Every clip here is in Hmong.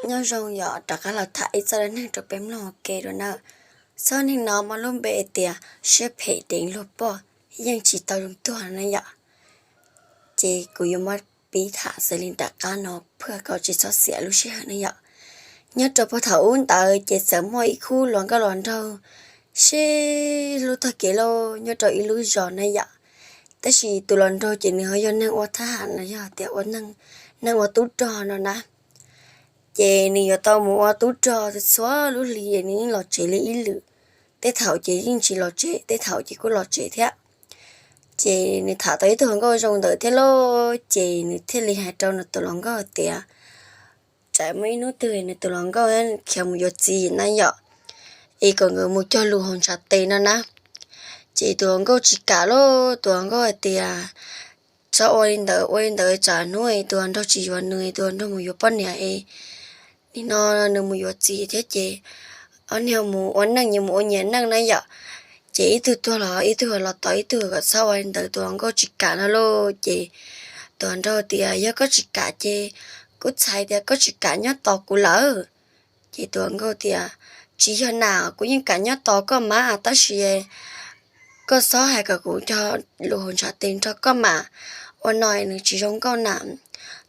Nyob zoo yom, rov qab los tham ib txoj dab neeg rau peb mloog ua ke dua na. Txoj neeg no muaj lub npe tias siab phem deev luag poj, yeej tsis tau zoo tuag na yom. Ces kuv yuav muab pib tham xws li nram qab no phwj kom tsis txhob xiam lub sij hawm na yom. Nyob rau puag thaum ub ntawd ces txawm muaj ib khub hluas nkauj hluas nraug sib hlub tag kev loj nyob rau ib lub zos na yom. Tab sis tus hluas nraug ces nws ho yog neeg ua thab ham no, yog tias ua neeg, neeg ua tub rog no na. Ces nws yuav tau mus ua tub rog txhua lub hli, nws yeej los tsev li ib lwm. Tej thaum ces yeej tsis los tsev, tej thaum ces kuj los tsev thiab. Ces nws tham tau ib tug hluas nkauj zoo ntawd thiab lauj, ces nws thiaj li hais rau nws tus hluas nkauj tias tsam muaj ib hnub twg nws tus hluas nkauj khiav mus yuav txiv na yom, es kom nkawd mus cog lus hauv ntshav tes no na. Ces tus hluas nkauj tsis kam lauj, tus hluas nkauj hais tias txhob ua li ntawd, ua li ntawd tsam hnub tus hluas nraug tsis yuav nws, tus hluas nraug mus yuav poj niam es nim no nws mus yuav txiv thiab ces ob niag mus ua neej, nyias mus ua nyias neej na yom. Ces ib tug tuag los ib tug los tos ib tug, kom txhob ua li ntawd, tus hluas nkauj tsis kam no lauj. Ces tus hluas nraug tias yog koj tsis kam ces kuv txhais tias koj tsis kam nyob tos kuv lawm. Ces tus hluas nkauj tias tsis yog na, kuv yeej kam nyob tos koj mas, tab sis koj txhob hais kom kuv cog lus hauv ntshav tes nrog koj mas, ua no nws tsis zoo nkauj na.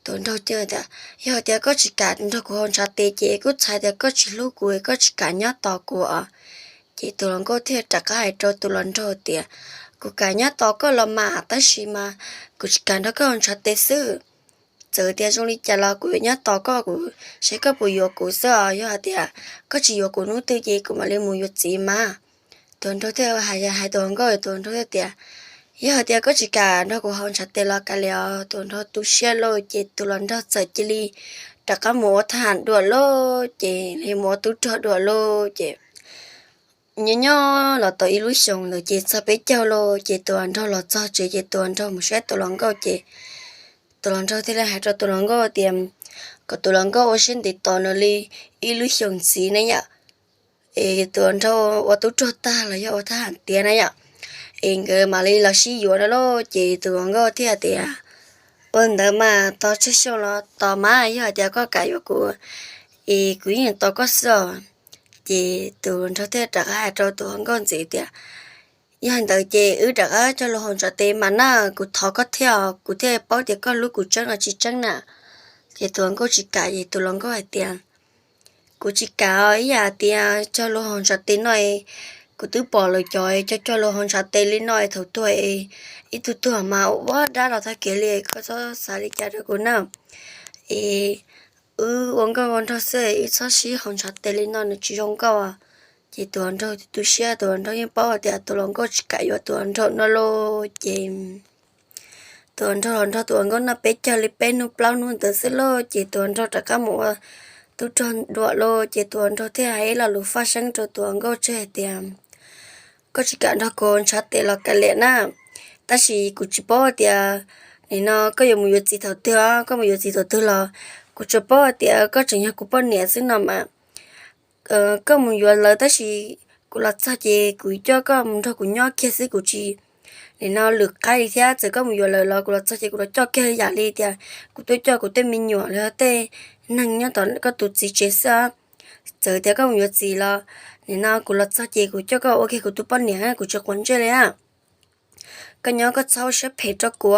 Tus hluas nraug tias yog tias koj tsis kam nrog kuv hauv ntshav tes ces kuv txhais tias koj tsis hlub kuv, koj tsis kam nyob tos kuv os. Ces tus hluas nkauj thiaj rov qab hais rau tus hluas nraug tias kuv kam nyob tos koj los mas, tab sis mas kuv tsis kam nrog koj hauv ntshav tes xwb. Txawm tias zoo li cas los kuv yuav nyob tos koj, kuv saib koj puas yuav kuv xwb os. Yog hais tias koj tsis yuav kuv hnub twg ces kuv mam li mus yuav txiv mas. Tus hluas nraug thiaj hais, hais tus hluas nkauj, tus hluas nraug thiaj tias yog hais tias koj tsis kam nrog kuv hauv ntshav tes los kav liam os. Tus hluas nraug tu siab lauj, ces tus hluas nraug txawm cia li rov qab mus ua thab ham dua lauj, ces li mus ua tub rog dua lauj. Ces nyob nyob los tau ib lub xyoos ntawd ces txog peb caug lauj, ces tus hluas nraug los txog tsev ces tus hluas nraug mus saib tus hluas nkauj ces tus hluas nraug thiaj li hais rau tus hluas nkauj tias kom tus hluas nkauj ua siab ntev tos nws li ib lub xyoos ntxiv na yom. Es tus hluas nraug ua tub rog tag los yog ua thab ham tiav na yom, es nkawd mam li los sib yuav no lauj. Ces tus hluas nkauj thiaj tias ua ntawd mas tos tsawg xyoo los tos mas, yog hais tias koj kam yuav kuv es kuv yeej tos koj xwb os. Ces tus hluas nraug thiaj rov qab hais rau tus hluas nkauj ntxiv tias yog li ntawd ces wb rov qab cog lus hauv ntshav tes mas na, kuv thov koj thiab os, kuv thiaj paub tias koj hlub kuv tseeb los tsis tseeb na. Ces tus hluas nkauj tsis kam, ces tus hluas nkauj hais tias kuv tsis kam os, ib yam tias cog lus hauv ntshav tes no es kuv twb pom lawv cov cog cog lus hauv ntshav tes li no es thaum tuag es ib tug tuag mas ua dab los tag kev li, koj txhob xav li cas rau kuv na. Es wb ua nkauj ua nraug xwb, wb txhob sib hauv ntshav tes li no nws tsis zoo nkauj. Ces tus hluas nraug tu siab, tus hluas nraug yeej paub tias tus hluas nkauj tsis kam yuav tus hluas nraug no lauj. Ces tus hluas nraug los nrog tus hluas nkauj noj peb caug li peb hnub plaub hnub ntawd xwb lauj, ces tus hluas nraug rov qab mus ua tub rog dua lauj. Ces tus hluas nraug thiaj hais ib lo lus faj seeb rau tus hluas nkauj tseg hais tias koj tsis kam nrog kuv ntshav tes los kav liam na, tab sis kuv tsis paub tias nim no koj yuav mus yuav txiv thaum twg os, koj mus yuav txiv thaum twg los kuv tsuas paub tias koj tseem yog kuv poj niam xwb no mas. Koj mus yuav lawv tab sis kuv los txog ces kuv coj koj mus nrog kuv nyob kiag xwb, kuv tsis nim no lwm qaib li thiab. Txawm koj mus yuav lawv los kuv los txog ces kuv los coj kiag yam li tias kuv tuaj coj kuv tej me nyuam los yog tej neeg nyob tom koj tus txiv tsev xwb. Txawm tias koj mus yuav txiv los nim no kuv los txog ces kuv coj koj ua kiag kuv tus poj niam, kuv tsis quav ntsej li a. Koj nyob koj txhob ua siab phem rau kuv.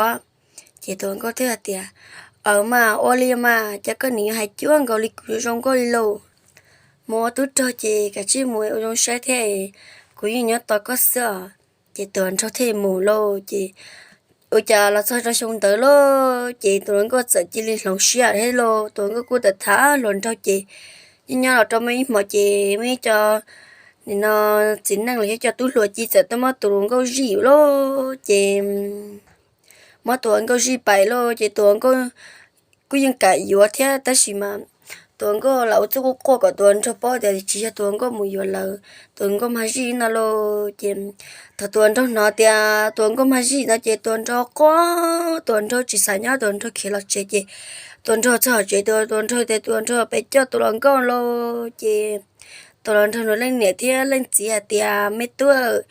Ces tus hluas nkauj thiaj hais tias aws mas ua li mas, cas koj nim hais cuag nkaus li kuv zoo nkauj li lauj. Mus ua tub rog ces kav tsij mus ua zoo saib thiab, kuv yeej nyob tos koj xwb os. Ces tus hluas nraug thiaj mus lauj. Ces ua cas los txog rau xyoo ntawd lauj, ces tus hluas nkauj txawm cia li hloov siab thiab lauj. Tus hluas nkauj kuj tawm tham hluas nraug ces nyob nyob los rau muaj ib hmo ces muaj ib co nim no txiv neej los yog cov tub hluas ci txawm tuaj muab tus hluas nkauj zij lauj. Ces muab tus hluas nkauj zij pais lauj, ces tus hluas nkauj kuj yeej kam yuav thiab, tab sis mas tus hluas nkauj los ua txuj quaj quaj kom tus hluas nraug paub tias tsis yog tus hluas nkauj mus yuav lawv, tus hluas nkauj mag zij no lauj. Ces thaum tus hluas nraug hnov tias tus hluas nkauj mag zij no ces tus hluas nraug quaj, tus hluas nraug tsis xav nyob, tus hluas nraug khiav los tsev. Ces tus hluas nraug txog hauv tsev, tus hluas nraug tias tus hluas nraug pes coj tus hluas nkauj lauj. Ces tus hluas nraug nws leej niam thiab leej txiv hais tias me tub,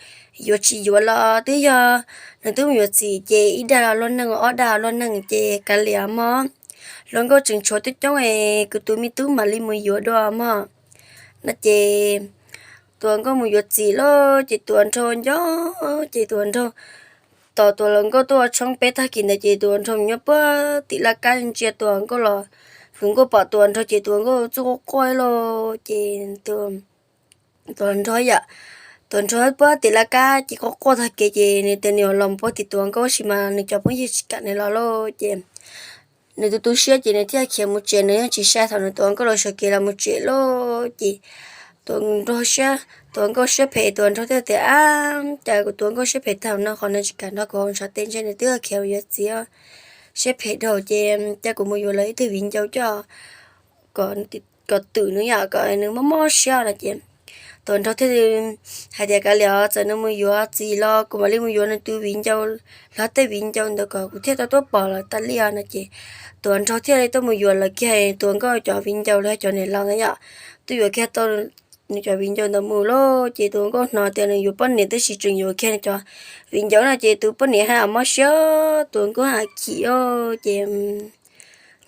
yuav tsis yuav los twb yog nws twb mus yuav txiv ces ib dag luag neej, ob dag luag neej ces kav liam mog. hluas nkauj tseem tshuav coob coob es kuv tus me tub mam li mus yuav dua mog. No ces tus hluas nkauj mus yuav txiv lawm ces tus hluas nraug nco, ces tus hluas nraug tos tus hluas nkauj tuaj ua tshoob peb tag kis ntawd ces tus hluas nraug nyob puag tim laj kab ntsia tus hluas nkauj los, tus hluas nkauj pom tus hluas nraug ces tus hluas nkauj txawm quaj quaj lawm ces tus hluas nraug yom, tus hluas nraug puag tim laj kab ces quaj quaj tag kis ces nws tias nws yuav los puag tim tus hluas nkauj tab sis mas nws cov phooj ywg tsis kam nws los lawm ces nws tu tu siab ces nws thiaj khiav mus tsev, nws yeej tsis saib thaum nws tus hluas nkauj los sawv kev los mus tsev lawm ces tus hluas nkauj siab phem, tus hluas nkauj siab phem, tus hluas nraug thiaj tias, Ab, cas kuv tus hluas nkauj siab phem tag no qhov nws tsis kam nrog kuv haus ntshav tej ntshe nws twb khiav mus yuav txiv, siab phem dhau ces cia kuv mus yuav lawv ib tug viv ncaus coj kom, kom twm nws yom, kom nws mob mob siab no ces tus hluas nraug thiaj li hais tias, Kav liam, txawm nws mus yuav txiv los kuv mam li mus yuav nws tus viv ncaus, hlob tej viv ncaus ntawd kom kuv thiaj tau tuaj pom lawv tas li os no ces tus hluas nraug thiaj li tuaj mus yuav lawv kiag tus hluas nkauj cov viv ncaus los yog cov niam laus ntawd yom, tuaj yuav kiag tau nws cov viv ncaus ntawd mus lawm ces tus hluas nkauj hnov tias nws yuav poj niam tab sis tseem yuav kiag nws cov viv ncaus no ces tus poj niam haj mob siab, tus hluas nkauj haj chim os ces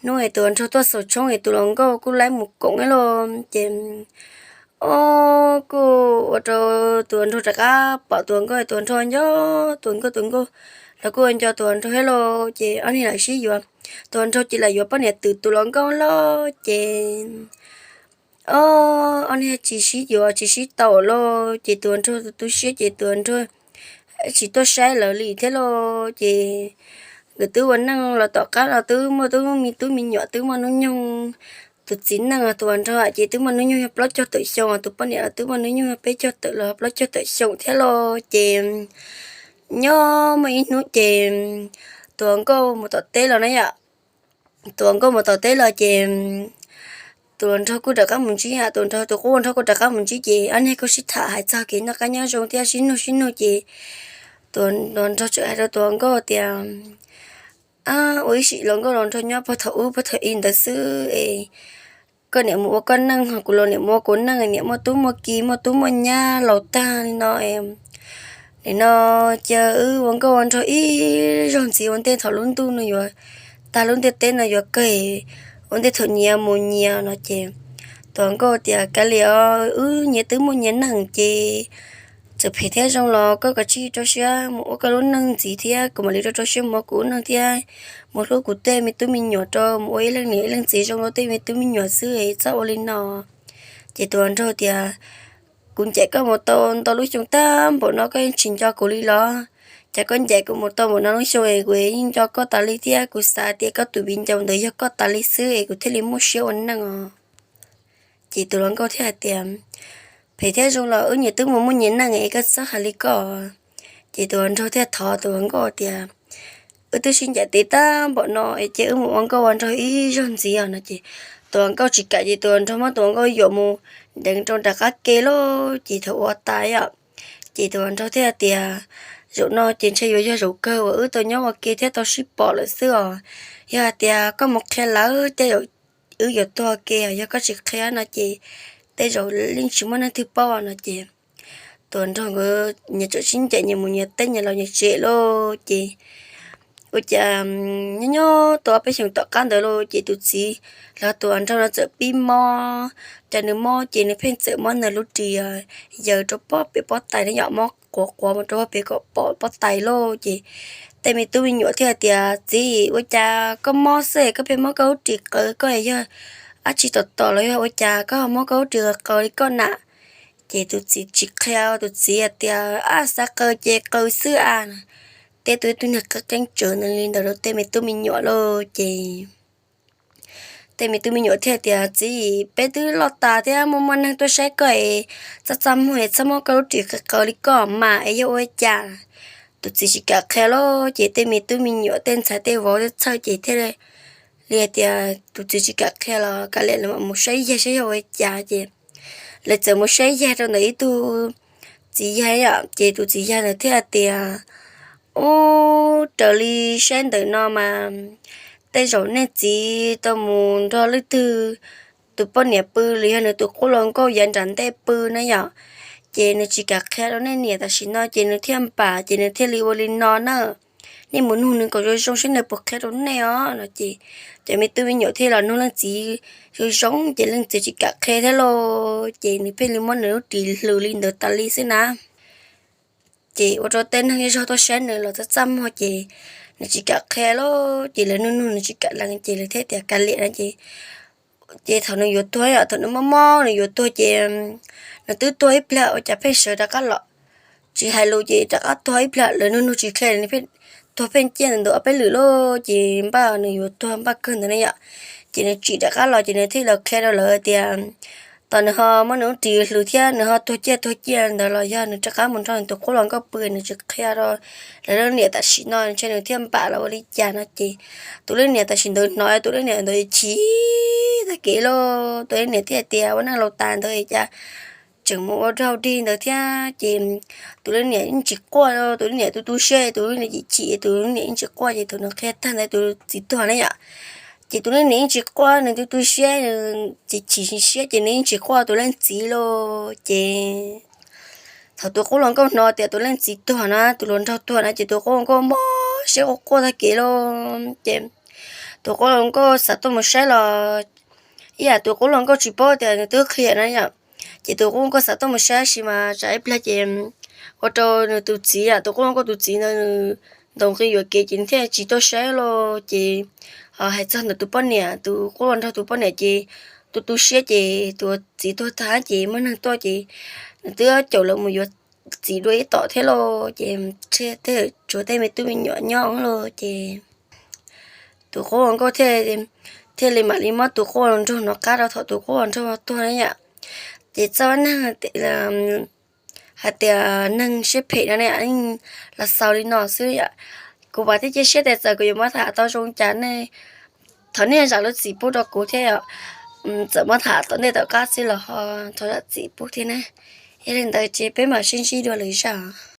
hnub es tus hluas nraug tuaj xaus tshoob es tus hluas nkauj kuj laib mus koom lawm ces o, kuj ua rau tus hluas nraug rov qab pom tus hluas nkauj, tus hluas nraug nco tus hluas nkauj, tus hluas nkauj los kuj ua nco tus hluas nraug thiab lauj ces ob niag lam sib yuav. Tus hluas nraug ces lam yuav poj niam twm tus hluas nkauj lawm ces o, ob niag tsis sib yuav tsis sib tau lawm ces tus hluas nraug tu siab ces tus hluas nraug tsis tuaj saib lawv li thiab lauj ces nkawd twb ua neej los tom qab los twb muaj tub me tub me nyuam twb muaj hnub nyoog. Tus txiv neej tus hluas nraug ces twb muaj hnub nyoog yog plaub caug tawm xyoo, tus poj niam los twb muaj hnub nyoog yog peb caug tawm los plaub caug tawm xyoo thiab lauj ces nyob muaj ib hnub ces tus hluas nkauj mus tom teb los na yom, tus hluas nkauj mus tom teb los ces tus hluas nraug kuj rov qab mus ntsib, tus hluas nraug tus qub hluas nraug kuj rov qab mus ntsib ces ob niag kuj sib tham hais txog kev noj qab nyob zoo thiab sib nug sib nug ces tus hluas nraug txawm hais rau tus hluas nkauj tias, Ab, ua ib sim hluas nkauj hluas nraug nyob puag thaum ub puag thaum i ntawd xwb es koj niam mus ua koj neej ho kuv los niam mus ua kuv neej, niam muaj tub muaj ki muaj tub muaj nyab laus tag li no es nim no cia wb ua nkauj ua nraug ib zaug ntxiv ua ntej thaum lub ntuj no yuav tag, lub ntiaj teb no yuav kawg, ua ntej thaum nyias mus nyias no ces tus hluas nkauj tias, Kav liam os, wb nyias twb muaj nyias neej ces txawm phem thiab zoo los koj kav tsij rau siab mus ua koj lub neej ntxiv thiab kuv mam li rau rau siab mus ua kuv lub neej thiab mus hlub kuv tej me tub me nyuam rau mus ua ib leej niam ib leej txiv zoo rau tej me tub me nyuam xwb es txhob ua li no. Ces tus hluas nraug tias, Kuv ncaim koj mus tau ntau lub xyoo tag npaum no koj yeej tsis nco kuv li los? Cas koj ncaim kuv mus tau npaum no lub xyoo es kuv yeej nco koj tas li thiab kuv xav tias koj tus viv ncaus ntawd yog koj tas li xwb es kuv thiaj li muaj siab ua neej os. Ces tus hluas nkauj thiaj hais tias, Phem thiab zoo los wb nyias twb mus muaj nyias neej es koj txhob hais li koj. Ces tus hluas nraug thiaj thov tus hluas nkauj tias, Wb twb sib ncaim tes tag npaum no es cia wb mus ua nkauj ua nraug ib zaug ntxiv os no ces tus hluas nkauj tsis kam ces tus hluas nraug muab tus hluas nkauj yuam mus nteev rau nram qab ke lawm ces thaum ua tas os, ces tus hluas nraug thiaj tias, Zaum no ces ntshe yuav yog zaum kawg uas wb tau nyob ua ke thiab tau sib pom lawm xwb os. Yog hais tias koj mus qhia lawv tej zaum wb yuav tuag ke, yog koj tsis qhia no ces tej zaum yeej tsis muaj neeg twg paub no ces tus hluas nraug nkawd nyias txawm sib ncaim nyias mus nyias teb nyias los nyias tsev lawm ces ua cas nyob nyob tau ob peb xyoos tom qab ntawd lawm ces tus txiv los tus hluas nraug no txawm pib mob. Cas nws mob ces nws pheej txawm muab nws lub ris yaws rau pob pem pob tais ne yom, mob quav quav mus rau pob pem kom pom pob tais lawm ces tej me tub me nyuam thiaj tias, Txiv, ua cas koj mob xwb es koj pheej muab koj lub ris qaws, koj yog dab tsi tom tom los yog ua cas koj ho muab koj lub ris qaws li koj na? Ces tus txiv tsis qhia, tus txiv hais tias, Ab, xav qaws ces qaws xwb a. Teb tus ib tug niag qeeb qeeb tsawv ntawd li ntawd rau tej me tub me nyuam lawm ces tej me tub me nyuam thiaj tias, Txiv, peb twb loj tas thiab muaj muaj neeg tuaj saib koj es txaj txaj muag es txhob muab koj lub ris qaws qaws li koj mas es yog ua cas? Tus txiv tsis kam qhia lawm ces tej me tub me nyuam tej ntxhais tej vauv tej txhawj ces thiaj li hais tias tus txiv tsis kam qhia los kav liam lawv mam mus saib yaig saib yog ua cas ces lawv txawm mus saib yaig rau ntawm ib tug txiv yaig yom, ces tus txiv yaig ntawd thiaj tias, Ub, raws li saib ntawm no mas tej zaum nej txiv tau mus nrog leej twg tus poj niam pw los yog nws tus qub hluas nkauj yav nram ntej pw na yom, ces nws tsis kam qhia rau nej niam tam sim no ces nws thiaj npam ces nws thiaj li ua li no na. nej mus nug nws kom zoo zoo saib nws puas qhia rau nej os no ces cov me tub me nyuam thiaj los nug leej txiv zoo zoo ces leej txiv tsis kam qhia thiab lauj. Ces nws pheej li muab nws lub ris hlws li ntawd tas li xwb na. Ces ua rau tej neeg zej zog tuaj saib nws los txaj txaj muag ces nws tsis kam qhia lauj. Ces lawv nug nug nws tsis kam lees ces lawv thiaj tias kav liam no ces ces thaum nws yuav tuag yom, thaum nws mob mob nws yuav tuag ces nws twb tuag ib pliag ua cas pheej sawv rov qab los, tsis hais lus ces rov qab tuag ib pliag, lawv nug nug tsis qhia, nws pheej tuag pheej ciaj ntawd ob peb lwm lauj. Ces npaj nws yuav tuag npaj kawg ntawd ne yom, ces nws tsim rov qab los ces nws thiaj los qhia rau lawv tias tos nws ho muab nws lub ris hlws thiab nws ho tuag ciaj tuag ciaj ntawd los yog nws rov qab mus nrog nws tus qub hluas nkauj pw, nws tsis qhia rau lawv leej niam tam sim no ntshe nws thiaj npam los ua li cas no ces tus leej niam tam sim ntawd hnov tus leej niam ntawd chim tag kev lauj. Tus leej niam thiaj tias ua neej laus tas ntawd cas tseem mus ua rau dig ntawd thiab ces tus leej niam yeej tsis quaj, tus leej niam tu tu siab, tus leej niam chim chim, tus leej niam yeej tsis quaj ces thaum nws qhia tag ntawd tus txiv tuag na yom, ces tus leej niam yeej tsis quaj, nws tu tu siab, nws chim chim siab ces nws yeej tsis quaj tus leej txiv lauj. Ces thaum tus qub hluas nkauj hnov tias tus leej txiv tuag na, tus hluas nraug tuag na ces tus qub hluas nkauj mob siab quaj quaj tag kev lauj. Ces tus qub hluas nkauj xav tuaj mus saib los ib yam tus qub hluas nkauj tsis paub tias nws twb qhia na yom, ces tus qub hluas nkauj xav tuaj mus saib sis mas tsam ib pliag ces ua rau nws tus txiv yom, tus qub hluas nkauj tus txiv ntawd nws ntaus nqi yuam kev ces nws thiaj tsis tuaj saib lauj. Ces hais txog ntawm tus poj niam, tus qub hluas nraug tus poj niam ces tu tu siab ces tus txiv tuag tag ces muaj neeg tuaj ces nws twb caum lawv mus yuav txiv dua ib tom thiab lauj. Ces tshuav tej me tub me nyuam nyob lauj ces tus qub hluas nkauj thiaj li mam li muab tus qub hluas nraug hnov qab rau thaum tus qub hluas nraug tuag na yom. Ces txoj neeg hais tias neeg siab phem no ne los xaus li no xwb yom. Kuv vam thiab cia siab tias txawm kuv yuav muab tham tau zoo cas ne, thov nej zam lub txim pub rau kuv thiab yom. Txawm muab tham tom ntej tom qab xwb los ho thov zam txim pub thiab na. Yog li ntawd ces peb mam sib ntsib dua lwm zaus.